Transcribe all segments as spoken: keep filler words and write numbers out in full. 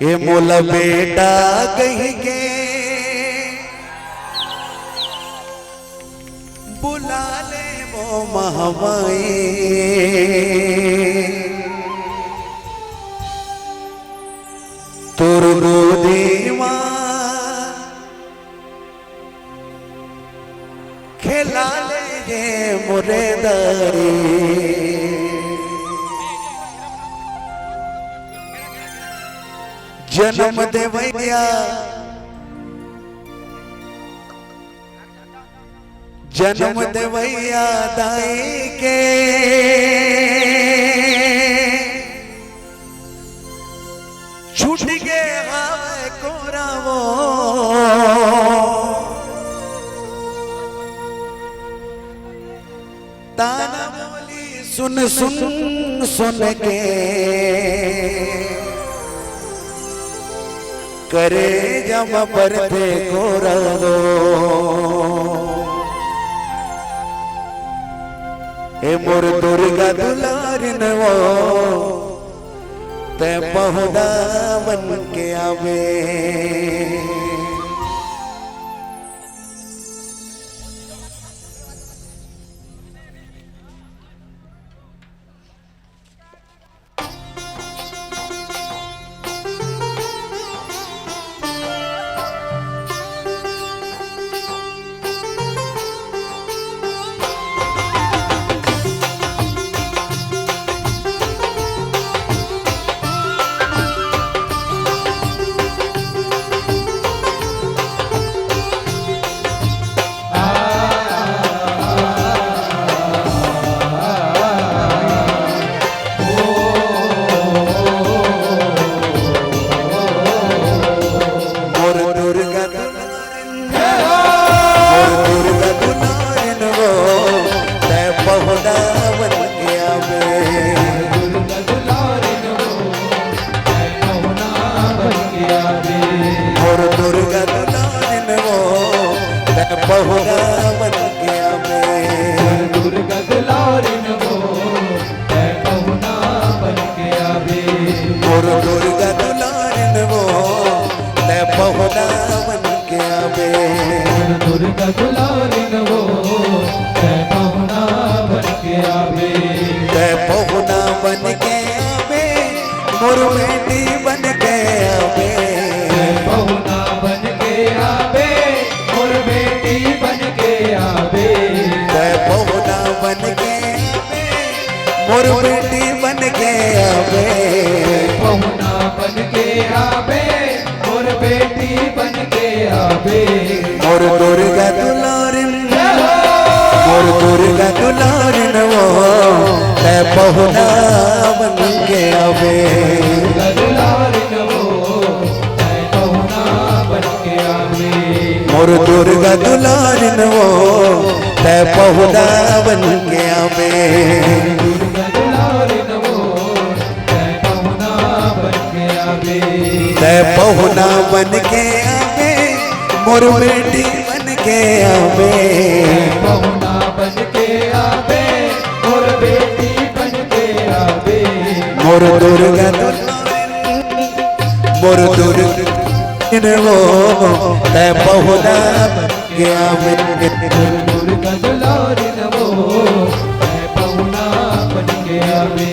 ए मोला बेटा कहिके बुला ले वो महवई, तोर गोदी मा खेला ले ये मोरे दाई। जनम देवैया, जनम देवैया दाई के छूट गे हवय कोरा वो। ताना बोली सुन सुन सुन के करेजा म परथे कोरा वो। ए मोर दुर्गा दुलारिन वो, तैं पहुना बन के आबे। मोर दुर्गा दुलारिन, मोर दुर्गा दुलारिन वो, तैं पहुना बन के आबे। मोर दुर्गा दुलारिन वो, तैं पहुना बन के आबे। दुर्गा दुलारिन वो, तैं पहुना बन के आबे। मोर दुर्गा दुलारिन वो, तैं पहुना बन के आबे। मोर दुर्गा दुलारिन वो, तैं पहुना बन के आबे। तैं पहुना बन के आबे, मोर बेटी बन के आबे। तैं पहुना बन के आबे, मोर बेटी बन के आबे। तैं पहुना बन के आबे, मोर बेटी बन के आबे। पहुना बन के आबे, मोर बेटी बन के आबे। मोर दुर्गा दुलारिन, मोर दुर्गा दुलारिन वो, तैं पहुना बन के आबे। दुर्गा दुलारिन वो, तैं पहुना बन के आबे। मोर दुर्गा दुलारिन वो, तैं पहुना बन के आबे। दुर्गा दुलारिन वो, तैं पहुना बन के आबे। तैं पहुना बन के आबे, मोर बेटी बन के आबे। तैं पहुना बन के आबे, मोर बेटी बन के आबे। मोर दुर्गा दुलारिन, मोर दुर्गा दुलारिन वो, तैं पहुना बन के आबे। मोर दुर्गा दुलारिन वो, तैं पहुना बन के आबे।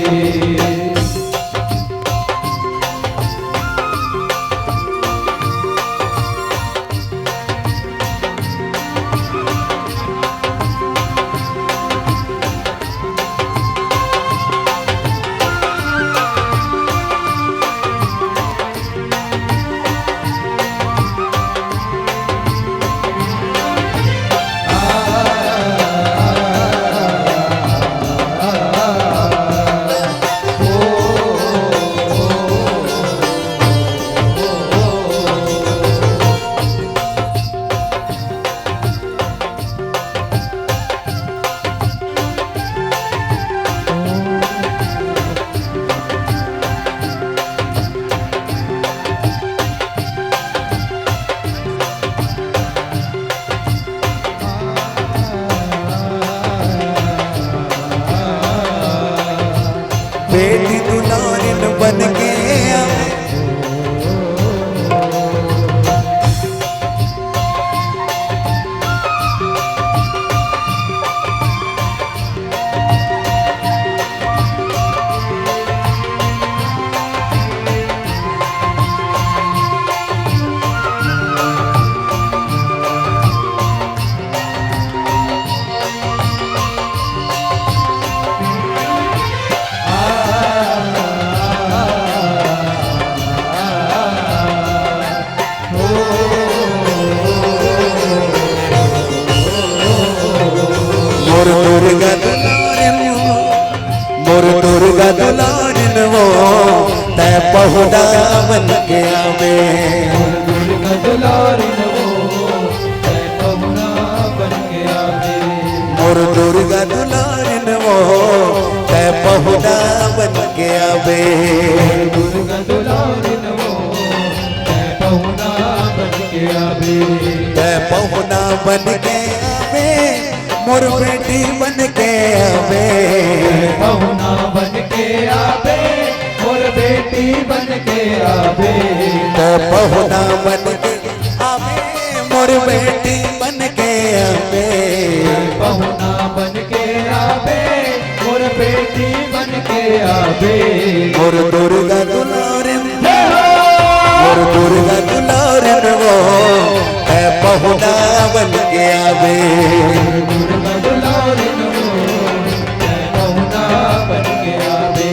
बेटी दुलारिन बन के आबे। दुर्गा दुलारिन वो, मोर दुर्गा दुलारिन वो, तै पहुना बन के आबे। मोर दुर्गा दुलारिन वो, तै पहुना बन के आबे। मोर दुर्गा दुलारिन वो, तै पहुना बन के आबे। मोर दुर्गा दुलारिन वो, तै पहुना बन के आबे। तै पहुना बन के आबे, मोर बेटी बन के आबे। पहुना बन के आबे, मोर बेटी बन के आबे। त पहुना बन के आबे, मोर बेटी बन के आबे। पहुना बन के आबे, मोर बेटी बन के आबे। मोर दुर्गा दुलारिन, जय हो। मोर दुर्गा दुलारिन वो, तै पहुना बन के आबे। दुर्गा दुलारिन वो, तै पहुना बन के आबे।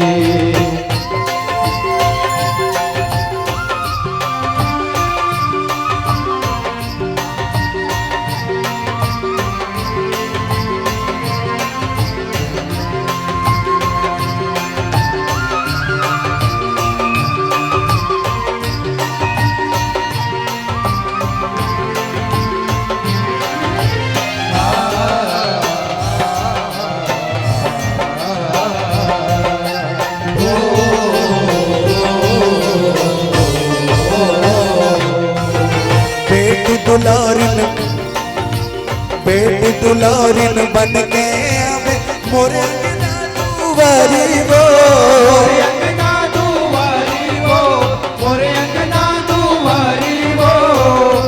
बेटी दुलारिन, बेटी दुलारिन बन के आबे, मोरे अंगना दुआरी वो। मोरे अंगना दुआरी वो, मोरे अंगना दुआरी वो।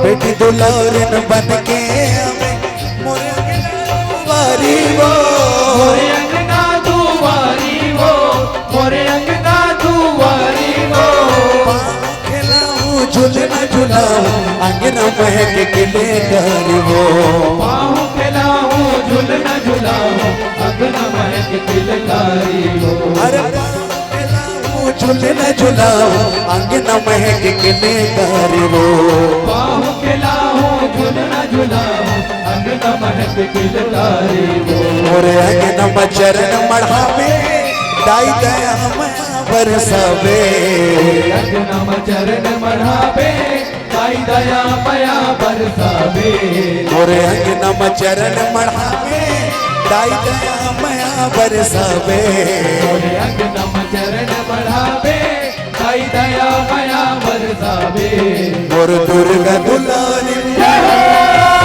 बेटी दुलारिन बन के आबे, मोरे अंगना दुआरी वो। मोरे अंगना दुआरी वो, मोरे अंगना दुआरी वो। पाँव खेलाहूँ, झुलना झुलाहूँ, अंगना महक किलकारी वो। पाँव खेलाहूँ, झुलना झुलाहूँ, अंगना महक किलकारी वो। अरे पाँव खेलाहूँ, झुलना झुलाहूँ, अंगना महक किलकारी वो। पाँव खेलाहूँ, झुलना झुलाहूँ, अंगना महक किलकारी वो। मोरे अंगना म चरण मढ़ाबे, दाई दया मया बरसाबे। अंगना म चरण मढ़ाबे, दाई दया मया बरसाबे। मोरे अंगना म चरण मढ़ाबे, दाई दया मया बरसाबे। मोरे अंगना म चरण मढ़ाबे, दाई दया मया बरसाबे। मोर दुर्गा दुलारिन,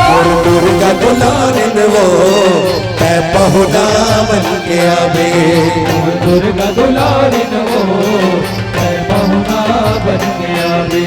मोर दुर्गा दुलारिन वो, तै पहुना बन के आबे। मोर दुर्गा दुलारिन वो, तै पहुना बन के आबे।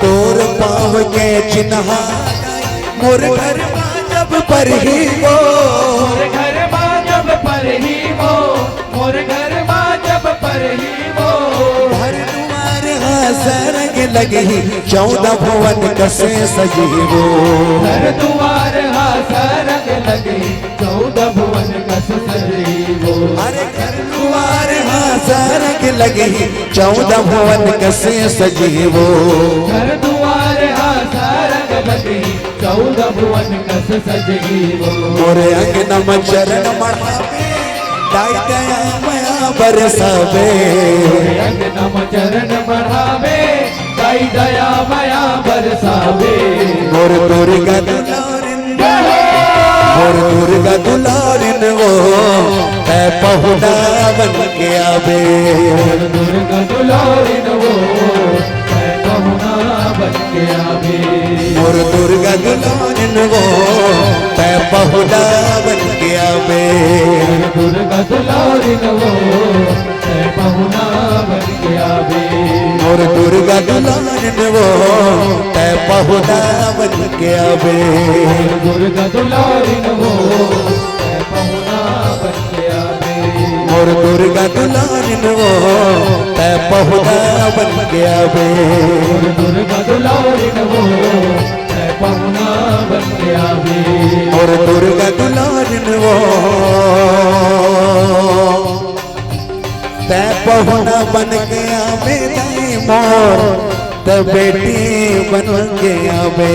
तोर पाँव के चिन्हा मोर घर मा जब परही वो। मोर घर मा जब परही वो, मोर घर मा जब परही वो। घर दुआर हा सरग लगही, चौदह भुवन कस सजही वो। घर दुआर हा सरग लगही, चौदह भुवन कस सजही वो। अरे घर दुआर हा सरग लगही, चौदह भुवन कस सजही वो। घर दुआर हा सरग लगही, चौदह भुवन कस सजही वो। मोरे अंगना म चरण मढ़ाबे, दाई दया मया बरसाबे। मोरे अंगना म चरण मढ़ाबे, दाई दया मया बरसाबे। मोर दुर्गा दुलारिन, मोर दुर्गा दुलारिन वो, तै पहुना बन के आबे। मोर दुर्गा दुलारिन वो, तै पहुना बन के आबे। मोर दुर्गा दुलारिन वो, तै पहुना बन के आबे। मोर दुर्गा दुलारिन वो, तै पहुना बन के आबे। मोर दुर्गा दुलारिन वो, तै पहुना बन के आबे। दुर्गा दुलारिन वो, तै पहुना बन के आबे। मोर दुर्गा दुलारिन वो, तै पहुना बन के आबे। मोर दुर्गा दुलारिन वो, तै पहुना बन के आबे। मोर दुर्गा दुलारिन वो, तै पहुना बन के आबे दाई मोर, तै बेटी बन के आबे।